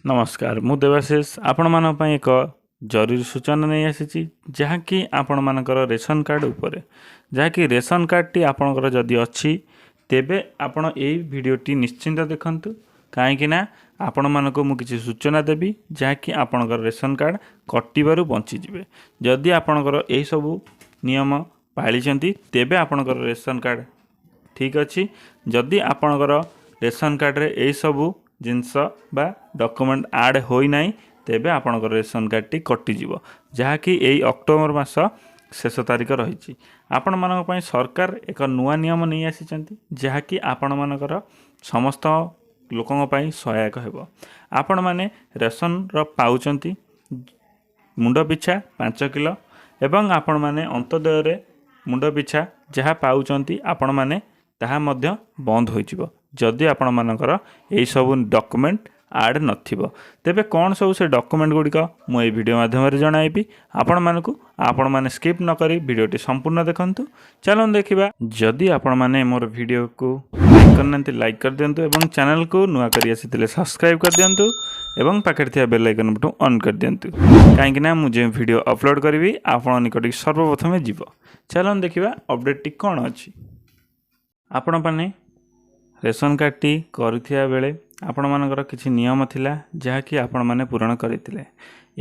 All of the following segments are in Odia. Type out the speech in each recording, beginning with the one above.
ନମସ୍କାର, ମୁଁ ଦେବାଶିଷ ଆପଣମାନଙ୍କ ପାଇଁ ଏକ ଜରୁରୀ ସୂଚନା ନେଇ ଆସିଛି, ଯାହାକି ଆପଣମାନଙ୍କର ରେସନ୍ କାର୍ଡ଼ ଉପରେ। ଯାହାକି ରେସନ୍ କାର୍ଡ଼ଟି ଆପଣଙ୍କର ଯଦି ଅଛି, ତେବେ ଆପଣ ଏଇ ଭିଡ଼ିଓଟି ନିଶ୍ଚିନ୍ତ ଦେଖନ୍ତୁ, କାହିଁକି ନା ଆପଣମାନଙ୍କୁ ମୁଁ କିଛି ସୂଚନା ଦେବି, ଯାହାକି ଆପଣଙ୍କର ରେସନ୍ କାର୍ଡ଼ କଟିବାରୁ ବଞ୍ଚିଯିବେ। ଯଦି ଆପଣଙ୍କର ଏହିସବୁ ନିୟମ ପାଳିଛନ୍ତି, ତେବେ ଆପଣଙ୍କର ରେସନ୍ କାର୍ଡ଼ ଠିକ୍ ଅଛି। ଯଦି ଆପଣଙ୍କର ରେସନ୍ କାର୍ଡ଼ରେ ଏହିସବୁ ଜିନିଷ ବା ଡକୁମେଣ୍ଟ ଆଡ଼୍ ହୋଇନାହିଁ, ତେବେ ଆପଣଙ୍କର ରେସନ୍ କାର୍ଡ଼ଟି କଟିଯିବ, ଯାହାକି ଏଇ ଅକ୍ଟୋବର ମାସ ଶେଷ ତାରିଖ ରହିଛି। ଆପଣମାନଙ୍କ ପାଇଁ ସରକାର ଏକ ନୂଆ ନିୟମ ନେଇ ଆସିଛନ୍ତି, ଯାହାକି ଆପଣମାନଙ୍କର ସମସ୍ତ ଲୋକଙ୍କ ପାଇଁ ସହାୟକ ହେବ। ଆପଣମାନେ ରେସନ୍ର ପାଉଛନ୍ତି ମୁଣ୍ଡ ପିଛା 5 କିଲୋ ଏବଂ ଆପଣମାନେ ଅନ୍ତ୍ୟୋଦୟରେ ମୁଣ୍ଡ ପିଛା ଯାହା ପାଉଛନ୍ତି ଆପଣମାନେ, ତାହା ମଧ୍ୟ ବନ୍ଦ ହୋଇଯିବ, ଯଦି ଆପଣମାନଙ୍କର ଏହିସବୁ ଡକୁମେଣ୍ଟ ଆଡ଼୍ ନଥିବ। ତେବେ କ'ଣ ସବୁ ସେ ଡକୁମେଣ୍ଟ ଗୁଡ଼ିକ, ମୁଁ ଏଇ ଭିଡ଼ିଓ ମାଧ୍ୟମରେ ଜଣାଇବି ଆପଣମାନଙ୍କୁ। ଆପଣମାନେ ସ୍କିପ୍ ନକରି ଭିଡ଼ିଓଟି ସମ୍ପୂର୍ଣ୍ଣ ଦେଖନ୍ତୁ। ଚାଲନ୍ତୁ ଦେଖିବା। ଯଦି ଆପଣମାନେ ମୋର ଭିଡ଼ିଓକୁ ଲାଇକ୍ କରିନାହାନ୍ତି, ଲାଇକ୍ କରିଦିଅନ୍ତୁ ଏବଂ ଚ୍ୟାନେଲକୁ ନୂଆ କରି ଆସିଥିଲେ ସବସ୍କ୍ରାଇବ୍ କରିଦିଅନ୍ତୁ ଏବଂ ପାଖରେ ଥିବା ବେଲ୍ ଆଇକନ୍ ବଟନ୍ ଅନ୍ କରିଦିଅନ୍ତୁ, କାହିଁକିନା ମୁଁ ଯେଉଁ ଭିଡ଼ିଓ ଅପଲୋଡ଼ କରିବି, ଆପଣଙ୍କ ନିକଟକୁ ସର୍ବପ୍ରଥମେ ଯିବ। ଚାଲନ୍ତୁ ଦେଖିବା ଅପଡ଼େଟ୍ଟି କ'ଣ ଅଛି। ଆପଣମାନେ ରେସନ୍ କାର୍ଡ଼ଟି କରୁଥିବା ବେଳେ ଆପଣମାନଙ୍କର କିଛି ନିୟମ ଥିଲା, ଯାହାକି ଆପଣମାନେ ପୂରଣ କରିଥିଲେ।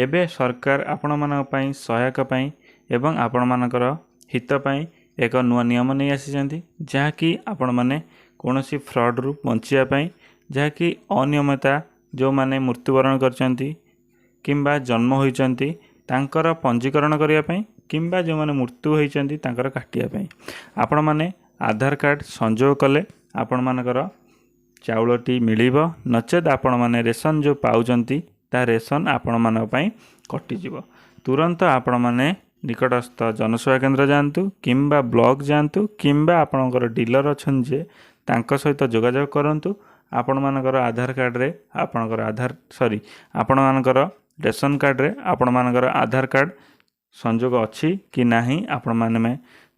ଏବେ ସରକାର ଆପଣମାନଙ୍କ ପାଇଁ ସହାୟକ ପାଇଁ ଏବଂ ଆପଣମାନଙ୍କର ହିତ ପାଇଁ ଏକ ନୂଆ ନିୟମ ନେଇ ଆସିଛନ୍ତି, ଯାହାକି ଆପଣମାନେ କୌଣସି ଫ୍ରଡ଼ରୁ ବଞ୍ଚିବା ପାଇଁ, ଯାହାକି ଅନିୟମିତତା, ଯେଉଁମାନେ ମୃତ୍ୟୁବରଣ କରିଛନ୍ତି କିମ୍ବା ଜନ୍ମ ହୋଇଛନ୍ତି ତାଙ୍କର ପଞ୍ଜୀକରଣ କରିବା ପାଇଁ, କିମ୍ବା ଯେଉଁମାନେ ମୃତ୍ୟୁ ହୋଇଛନ୍ତି ତାଙ୍କର କାଟିବା ପାଇଁ, ଆପଣମାନେ ଆଧାର କାର୍ଡ଼ ସଂଯୋଗ କଲେ ଆପଣମାନଙ୍କର ଚାଉଳଟି ମିଳିବ। ନଚେତ୍ ଆପଣମାନେ ରେସନ୍ ଯେଉଁ ପାଉଛନ୍ତି, ତା ରେସନ୍ ଆପଣମାନଙ୍କ ପାଇଁ କଟିଯିବ। ତୁରନ୍ତ ଆପଣମାନେ ନିକଟସ୍ଥ ଜନସେବା କେନ୍ଦ୍ର ଯାଆନ୍ତୁ କିମ୍ବା ବ୍ଲକ୍ ଯାଆନ୍ତୁ କିମ୍ବା ଆପଣଙ୍କର ଡିଲର୍ ଅଛନ୍ତି ଯେ, ତାଙ୍କ ସହିତ ଯୋଗାଯୋଗ କରନ୍ତୁ। ଆପଣମାନଙ୍କର ଆଧାର କାର୍ଡ଼ରେ ଆପଣଙ୍କର ଆଧାର, ସରି, ଆପଣମାନଙ୍କର ରେସନ୍ କାର୍ଡ଼ରେ ଆପଣମାନଙ୍କର ଆଧାର କାର୍ଡ଼ ସଂଯୋଗ ଅଛି କି ନାହିଁ, ଆପଣମାନେ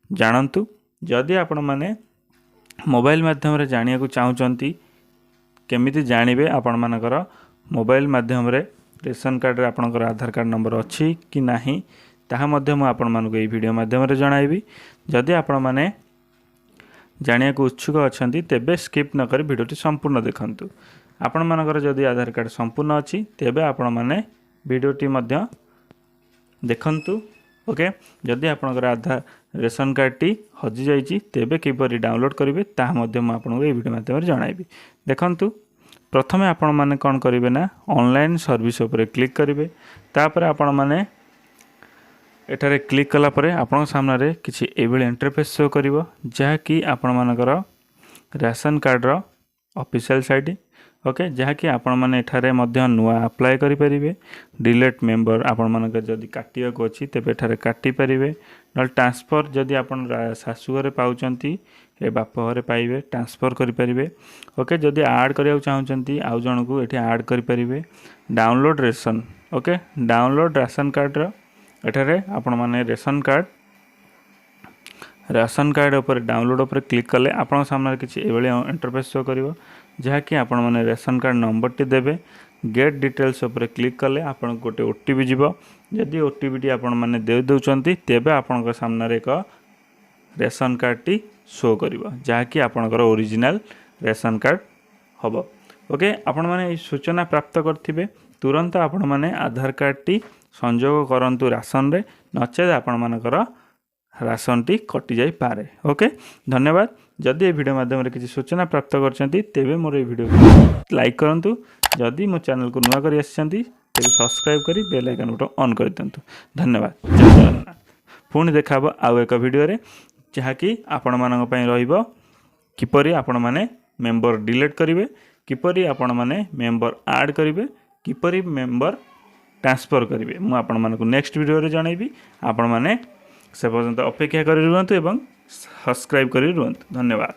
ଜାଣନ୍ତୁ। ଯଦି ଆପଣମାନେ ମୋବାଇଲ ମାଧ୍ୟମରେ ଜାଣିବାକୁ ଚାହୁଁଛନ୍ତି କେମିତି ଜାଣିବେ ଆପଣମାନଙ୍କର ମୋବାଇଲ ମାଧ୍ୟମରେ ରେସନ୍ କାର୍ଡ଼ରେ ଆପଣଙ୍କର ଆଧାର କାର୍ଡ଼ ନମ୍ବର ଅଛି କି ନାହିଁ, ତାହା ମଧ୍ୟ ମୁଁ ଆପଣମାନଙ୍କୁ ଏଇ ଭିଡ଼ିଓ ମାଧ୍ୟମରେ ଜଣାଇବି। ଯଦି ଆପଣମାନେ ଜାଣିବାକୁ ଉତ୍ସୁକ ଅଛନ୍ତି, ତେବେ ସ୍କିପ୍ ନକରି ଭିଡ଼ିଓଟି ସମ୍ପୂର୍ଣ୍ଣ ଦେଖନ୍ତୁ। ଆପଣମାନଙ୍କର ଯଦି ଆଧାର କାର୍ଡ଼ ସମ୍ପୂର୍ଣ୍ଣ ଅଛି, ତେବେ ଆପଣମାନେ ଭିଡ଼ିଓଟି ମଧ୍ୟ ଦେଖନ୍ତୁ। ଓକେ, ଯଦି ଆପଣଙ୍କର ଆଧାର ରେସନ୍ କାର୍ଡ଼ଟି ହଜିଯାଇଛି, ତେବେ କିପରି ଡାଉନଲୋଡ଼୍ କରିବେ, ତାହା ମଧ୍ୟ ମୁଁ ଆପଣଙ୍କୁ ଏଇ ଭିଡ଼ିଓ ମାଧ୍ୟମରେ ଜଣାଇବି। ଦେଖନ୍ତୁ, ପ୍ରଥମେ ଆପଣମାନେ କ'ଣ କରିବେ ନା ଅନଲାଇନ୍ ସର୍ଭିସ୍ ଉପରେ କ୍ଲିକ୍ କରିବେ। ତାପରେ ଆପଣମାନେ ଏଠାରେ କ୍ଲିକ୍ କଲା ପରେ ଆପଣଙ୍କ ସାମ୍ନାରେ କିଛି ଏଇଭଳି ଇଣ୍ଟରଫେସ୍ ଶୋ କରିବ, ଯାହାକି ଆପଣମାନଙ୍କର ରାସନ କାର୍ଡ଼ର ଅଫିସିଆଲ୍ ସାଇଟ୍। ଓକେ, ଯାହାକି ଆପଣମାନେ ଏଠାରେ ମଧ୍ୟ ନୂଆ ଆପ୍ଲାଏ କରିପାରିବେ। ଡିଲେଟ୍ ମେମ୍ବର, ଆପଣମାନଙ୍କର ଯଦି କାଟିବାକୁ ଅଛି, ତେବେ ଏଠାରେ କାଟିପାରିବେ। ନହେଲେ ଟ୍ରାନ୍ସଫର୍, ଯଦି ଆପଣ ଶାଶୁ ଘରେ ପାଉଛନ୍ତି, ଏ ବାପ ଘରେ ପାଇବେ, ଟ୍ରାନ୍ସଫର୍ କରିପାରିବେ। ଓକେ, ଯଦି ଆଡ଼୍ କରିବାକୁ ଚାହୁଁଛନ୍ତି ଆଉ ଜଣକୁ, ଏଠି ଆଡ଼୍ କରିପାରିବେ। Download ration, okay, download ration କାର୍ଡ଼ର ଏଠାରେ ଆପଣମାନେ ରେସନ୍ କାର୍ଡ଼ ଉପରେ ଡାଉନଲୋଡ଼୍ ଉପରେ କ୍ଲିକ୍ କଲେ ଆପଣଙ୍କ ସାମ୍ନାରେ କିଛି ଏଭଳି ଇଣ୍ଟରଫେସ୍ ଶୋ କରିବ, ଯାହାକି ଆପଣମାନେ ରେସନ୍ କାର୍ଡ଼ ନମ୍ବରଟି ଦେବେ। ଗେଟ୍ ଡିଟେଲ୍ସ ଉପରେ କ୍ଲିକ୍ କଲେ ଆପଣଙ୍କୁ ଗୋଟେ ଓଟିପି ଯିବ। ଯଦି ଓଟିପିଟି ଆପଣମାନେ ଦେଇ ଦେଉଛନ୍ତି, ତେବେ ଆପଣଙ୍କ ସାମ୍ନାରେ ଏକ ରେସନ୍ କାର୍ଡ଼ଟି ଶୋ କରିବ, ଯାହାକି ଆପଣଙ୍କର ଓରିଜିନାଲ୍ ରେସନ୍ କାର୍ଡ଼ ହେବ। ଓକେ, ଆପଣମାନେ ଏହି ସୂଚନା ପ୍ରାପ୍ତ କରିଥିବେ। ତୁରନ୍ତ ଆପଣମାନେ ଆଧାର କାର୍ଡ଼ଟି ସଂଯୋଗ କରନ୍ତୁ ରାସନରେ, ନଚେତ୍ ଆପଣମାନଙ୍କର ରାସନଟି କଟିଯାଇପାରେ। ଓକେ, ଧନ୍ୟବାଦ। ଯଦି ଏ ଭିଡ଼ିଓ ମାଧ୍ୟମରେ କିଛି ସୂଚନା ପ୍ରାପ୍ତ କରିଛନ୍ତି, ତେବେ ମୋର ଏଇ ଭିଡ଼ିଓକୁ ଲାଇକ୍ କରନ୍ତୁ। ଯଦି ମୋ ଚ୍ୟାନେଲକୁ ନୂଆ କରି ଆସିଛନ୍ତି, ତେବେ ସବସ୍କ୍ରାଇବ୍ କରି ବେଲ୍ ଆଇକନ୍ ବଟନ୍ ଅନ୍ କରିଦିଅନ୍ତୁ। ଧନ୍ୟବାଦ, ଜୟ ଜଗନ୍ନାଥ। ପୁଣି ଦେଖା ହେବ ଆଉ ଏକ ଭିଡ଼ିଓରେ, ଯାହାକି ଆପଣମାନଙ୍କ ପାଇଁ ରହିବ କିପରି ଆପଣମାନେ ମେମ୍ବର ଡିଲିଟ୍ କରିବେ, କିପରି ଆପଣମାନେ ମେମ୍ବର ଆଡ଼୍ କରିବେ, କିପରି ମେମ୍ବର ଟ୍ରାନ୍ସଫର୍ କରିବେ। ମୁଁ ଆପଣମାନଙ୍କୁ ନେକ୍ସଟ ଭିଡ଼ିଓରେ ଜଣାଇବି। ଆପଣମାନେ ସେ ପର୍ଯ୍ୟନ୍ତ ଅପେକ୍ଷା କରି ରୁହନ୍ତୁ ଏବଂ ସବସ୍କ୍ରାଇବ୍ କରି ରୁହନ୍ତୁ। ଧନ୍ୟବାଦ।